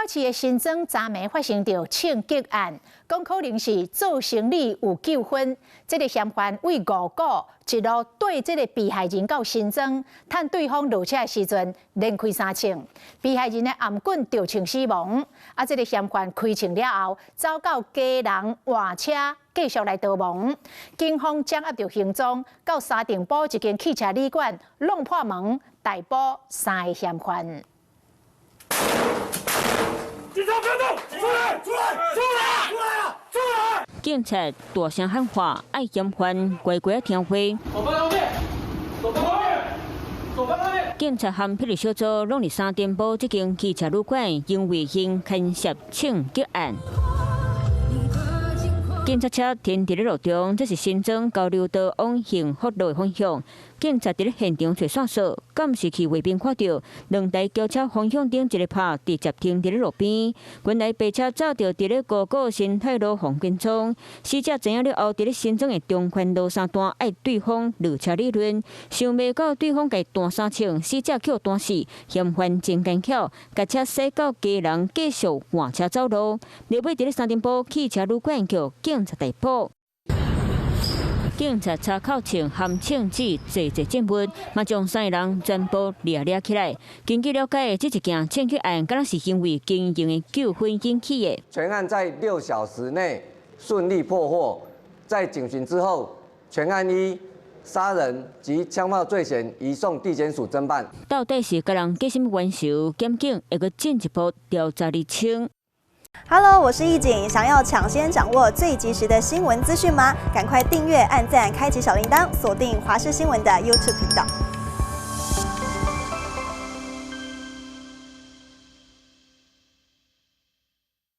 市的新莊昨暝發生著槍擊案，講可能是做生意有糾紛，這个嫌犯對五股一路綴這个被害人到新莊，趁對方落車的時陣連開三槍，被害人的頷頸著槍死亡。啊，這个嫌犯開槍了後，走到家人換車，繼續來逃亡。警方掌握著行蹤，到三重埔一間汽車旅館弄破門，逮捕三个嫌犯。警察不要動！出來！出來！出來！出來啊！出來！警察大聲喊話，愛嫌犯乖乖聽話。手放後面！手放後面！手放後面！警察和霹靂小組攏佇三重埔這間汽車旅館，因為嫌牽涉槍擊案。警察車停佇咧路中，這是新莊交流道往幸福路的方向。警察佇咧現場揣線索，監視器畫面看著兩台轎車方向燈一个拍，直接停佇咧路邊。原來白車早就佇咧五股新泰路防跟蹤，死者知影了後，佇咧新莊的中環路三段愛對方落車理論，想袂到對方共彈三槍，死者予彈死，嫌犯真奸巧，共車駛到基隆繼續換車走路，落尾佇咧三重埔汽車旅館予警察逮捕。警察查扣槍含槍支濟濟證物，嘛將三个人全部掠掠起來。根據了解，這一件槍擊案，敢若是因為經營的糾紛引起的。全案在6小時內順利破獲，在警詢之後，全案依殺人及槍炮罪嫌移送地檢署偵辦。到底是共人結什麼冤仇？檢警會閣進一步調查釐清。 Hello，我是易景，想要搶先掌握最及時的新聞資訊嗎？趕快訂閱、按讚、開啟小鈴鐺，鎖定華視新聞的 YouTube 頻道。